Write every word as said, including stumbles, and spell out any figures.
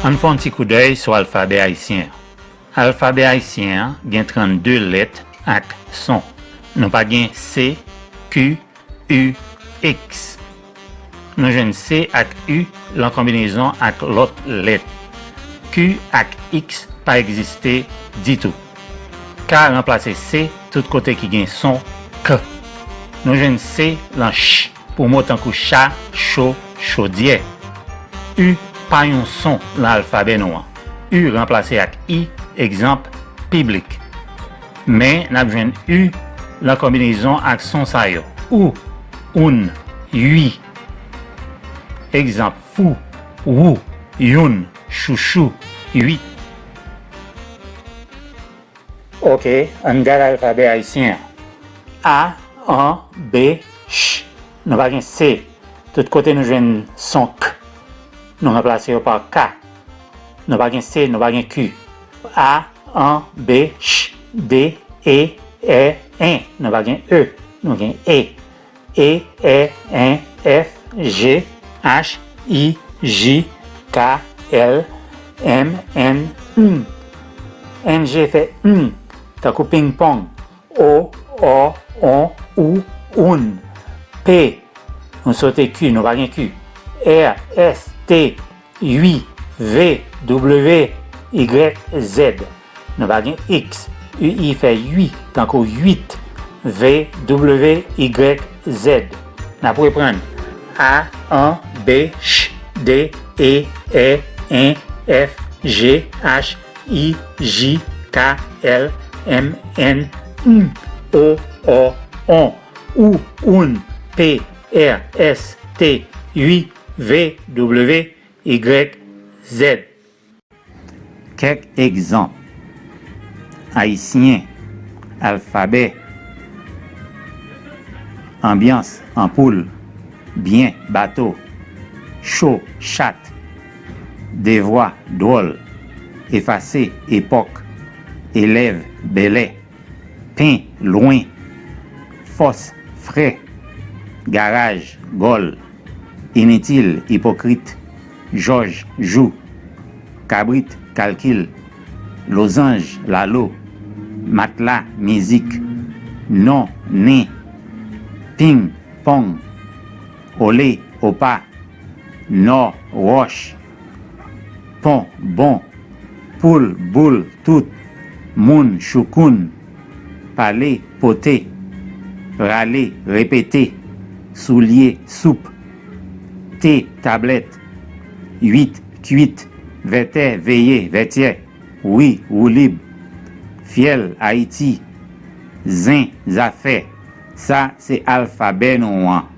Ann fè yon ti koudèy sou alfabè ayisyen an. Alfabè ayisyen an gen trannde lèt ak son. Nou pa gen C, Q, U, X. Nou jwenn C ak U lan konbinezon ak lòt lèt. Q ak X pa egziste ditou. K ranplase C tout kote ki gen son K. Nou jwenn C lan ch pou mo tankou cha, cho, chodyè. U pa yon son lan alfabè nou an. U ranplase ak I, egzanp, piblik. Men n ap jwenn U lan konbinezon ak son sa yo: ou, oun, ui. Egzanp: fou, wou, youn, chouchou, uit. Oke, ann gade alfabè ayisyen an. A, an, B, ch. Nou pa gen C. Tout kote nou jwenn son K, nou ranplase yo pa K. Nou pa gen C, nou pa gen Q. A, an, B, ch, D, E, è, en. Nou pa gen E, nou gen E. E, è, en, F, G, H, I, J, K, L, M, N, M. N G fè m, tankou pingpong. O, ò, on, ou, oun. P, nou sote Q, nou pa gen Q. R, S, T, ui, V, W, Y, Z. Nou pa gen X. U I fè ui, tankou uit. V, W, Y, Z. N ap reprann. A, an, B, ch, D, E, è, en, F, G, H, I, J, K, L, M, N, M, O, ò, on, ou, oun, P, R, S, T, ui, V, W, Y, Z. Kèk egzanp: ayisyen, alfabè, anbyans, anpoul, byen, bato, cho, chat, devwa, dwòl, efase, epòk, elèv, bèlè, pen, lwen, fòs, frè, garaj, gòl, initil, ipokrit, jòj, jou, kabrit, kalkil, lozanj, lalo, matla, mizik, non, nen, ping, pong, ole, opa, nò, wòch, pon, bon, poul, boul, tout, moun, choukoun, pale, pote, rale, repete, soulye, soup, te, tablèt, uit, kwit, vètè, veye, vètyè, wi, woulib, fyèl, Ayiti, zen, zafè. Sa se alfabè nou an.